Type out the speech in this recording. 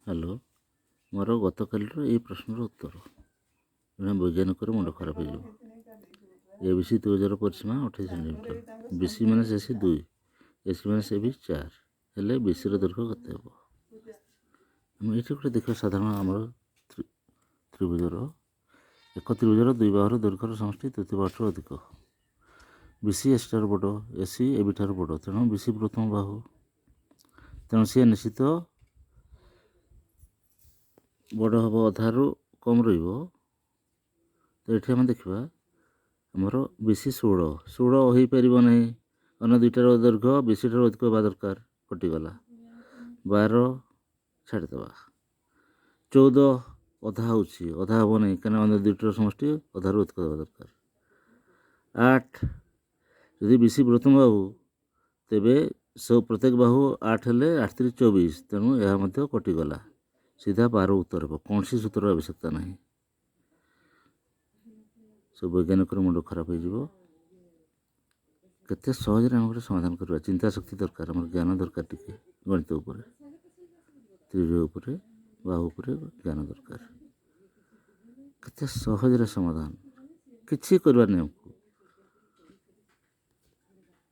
Hello, ମୋର ଗତକାଲିର ଏଇ ପ୍ରଶ୍ନର ଉତ୍ତର। ଜଣେ ବୈଜ୍ଞାନିକର ମୁଣ୍ଡ ଖରାପ ହେଇଯିବ। ଏ ବି ସି ତ୍ରିଭୁଜର ପରିସୀମା 28 centimetre, B C minus A C 2, A C minus A B 4 ହେଲେ ବି ସିର ଦୈର୍ଘ୍ୟ କେତେ ହେବ? ଆମେ ଏଇଠି ଗୋଟେ ଦେଖିବା। ସାଧାରଣ ଆମର ତ୍ରିଭୁଜର, ଏକ ତ୍ରିଭୁଜର ଦୁଇ ବାହୁର ଦୈର୍ଘ୍ୟର ସମଷ୍ଟି ତୃତୀୟ ବାହୁଠାରୁ ଅଧିକ। ବି ସି ଏସି ଠାରୁ ବଡ଼, ଏ ସି ଏ ବି ଠାରୁ ବଡ଼। ତେଣୁ ବି ସି ପ୍ରଥମ ବାହୁ, ତେଣୁ ସିଏ ନିଶ୍ଚିତ ବଡ଼ ହେବ, ଅଧାରୁ କମ୍ ରହିବ। ତ ଏଠି ଆମେ ଦେଖିବା, ଆମର ବି ସି 16, 16 ହୋଇପାରିବ ନାହିଁ। ଅନ୍ୟ ଦୁଇଟାର ଦୈର୍ଘ୍ୟ ବି ସି ଠାରୁ ଅଧିକ ହେବା ଦରକାର। କଟିଗଲା। 12 ଛାଡ଼ିଦେବା। 14 ଅଧା ହେଉଛି, ଅଧା ହେବ ନାହିଁ, କାରଣ ଅନ୍ୟ ଦୁଇଟାର ସମଷ୍ଟି ଅଧାରୁ ଅଧିକ ହେବା ଦରକାର। 8, ଯଦି ବି ସି ପ୍ରଥମ ବାହୁ, ତେବେ ସବୁ ପ୍ରତ୍ୟେକ ବାହୁ 8 ହେଲେ 8 ତିରି 24। ତେଣୁ ଏହା ମଧ୍ୟ କଟିଗଲା। ସିଧା 12 ଉତ୍ତର ହେବ। କୌଣସି ସୂତ୍ରର ଆବଶ୍ୟକତା ନାହିଁ। ସବୁ ବୈଜ୍ଞାନିକର ମୁଣ୍ଡ ଖରାପ ହେଇଯିବ। କେତେ ସହଜରେ ଆମେ ଗୋଟେ ସମାଧାନ କରିବା। ଚିନ୍ତା ଶକ୍ତି ଦରକାର, ଆମର ଜ୍ଞାନ ଦରକାର ଟିକେ। ଗଣିତ ଉପରେ, ତ୍ରିଭୁଜ ଉପରେ, ବାହୁ ଉପରେ ଜ୍ଞାନ ଦରକାର। କେତେ ସହଜରେ ସମାଧାନ, କିଛି କରିବାର ନାହିଁ ଆମକୁ।